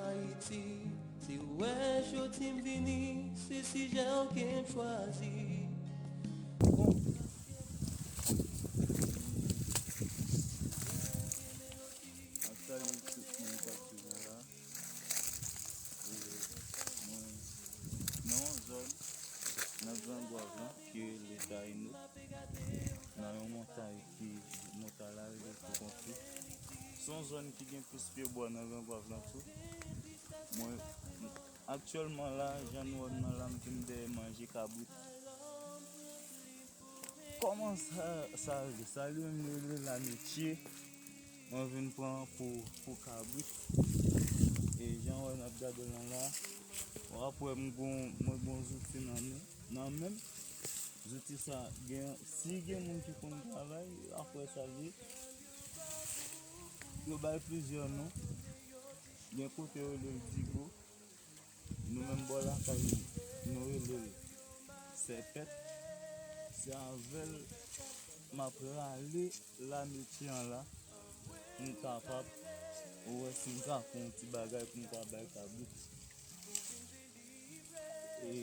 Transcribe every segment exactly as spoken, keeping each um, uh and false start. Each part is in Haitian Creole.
Ayiti, si w wè jodi m vini, se sijè w ke m chwazi. Mwen salye tout moun k ap swiv mwen la. E mwen nan yon zòn nan Gran Gwav lan ki rele Tayino, nan yon montay ki montay la rele Fou Konfye. Se yon zòn ki gen plis pye bwa nan Gran Gwav lan tou. Mwen, aktyèlman la, jan nou wè m nan la, m vin dèyè manje kabrit. Kòman sa, sa rele? Sa li menm li rele lametye. Mwen vin pran pou, pou kabrit. E jan wè n ap gade lan la, w ap wè m gon, mwen gon zouti nan men, nan men m. Zouti sa, gen, si gen moun ki konn travay, w ap wè sa l ye. Yo bay plizyè non. Gen kote yo rele l digo. Nou menm bò lakay nou, nou rele l sèpèt. Se avè l m ap rale lametye an la pou m kapab wè si m ka fè yon ti bagay pou m ka bay kabrit. E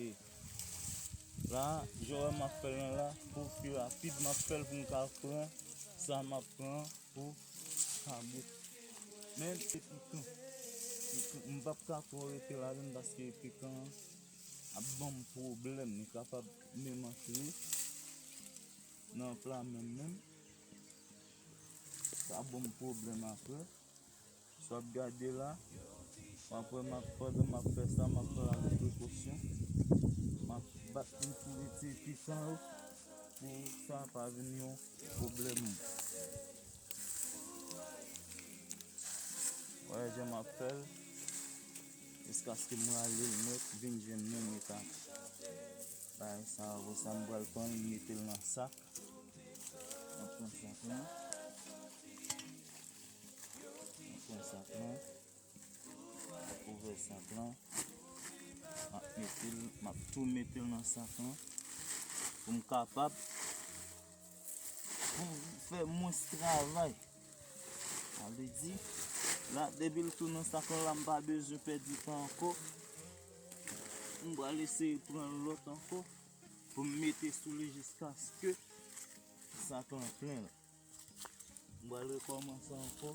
la, jan w wè m ap fè l lan la, pou pi rapid, m ap fè l pou m ka pran sa m ap pran pou kabrit. Men se pikan. Pikan, m p ap ka twò rete ladan l paske pikan an ap ban m pwoblèm. Li kapab menm antre nan pla menm menm. Sa ban m pwoblèm apre. Sa w ap gade la, w ap wè m ap, pandan m ap fè sa, m ap fè l avèk prekosyon. M ap bat m pou retire pikan yo, pou sa pa vin yon pwoblèm. Wè jan m ap fè l, jiskaske m rale l nèt, vin jwenn menm eta. Bagay sa, apre sa, m pral pran l, m mete l nan sak. M ap pran sak lan. M ap pran sak lan. M ap ouvè sak lan. M ap mete l, m ap tou mete l nan sak lan. Pou m kapab, pou m fè mwens travay. Sa vle di, la, depi l tou nan sak lan, la, m pa bezwen pèdi tan ankò. M pral eseye pran lòt ankò pou m mete sou li jiskaske sak lan plen la. M pral rekòmanse ankò.